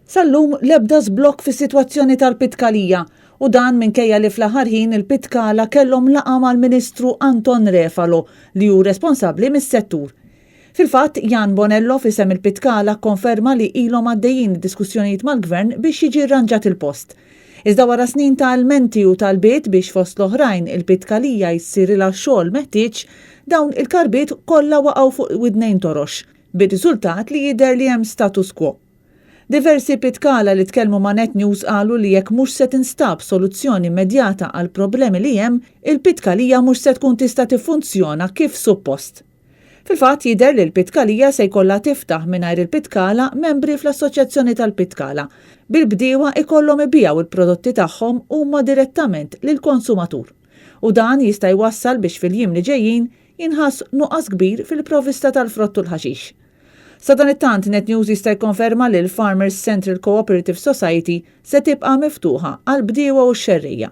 Sal-lum l-ebda żblokk fis-sitwazzjoni tal-Pitkalija u dan minkejja li fl-aħħar ħin il-Pitkala kellhom laqgħa mal-Ministru Anton Refalo li hu responsabbli mis-settur. Fil-fatt, Jan Bonello f'isem il-Pitkala kkonferma li ilhom għaddejjin id-diskussjonijiet mal-Gvern biex jiġi rranġat il-post. Iżda wara snin ta' ilmenti u talbiet biex fost l-oħrajn il-Pitkalija jsirilha x-xogħol meħtieġ, dawn il-karbiet kollha waqgħu fuq widnejn torox, bir-riżultat li jidher li hemm status quo. Diversi pitkala li tkellmu ma' Net News qalu li jekk mhux se tinstab soluzzjoni immedjata għall-problemi li hemm, il-Pitkalija mhux se tkun tista' tiffunzjona kif suppost. Fil-fatt jidher li l-Pitkalija se jkollha tiftaħ mingħajr il-pitkala membri fl-Assoċjazzjoni tal-Pitkala, bil-bdiewa ikollhom ibigħu l-prodotti tagħhom huma direttament lill-konsumatur. U dan jista' jwassal biex fil-jiem li ġejjin jinħass nuqqas kbir fil-provvista tal-frott u l-ħaxix. Sadanittant, Net News jista' jikkonferma li l-Farmers Central Cooperative Society se tibqa' miftuħa għall-bdiewa u x-xerrejja.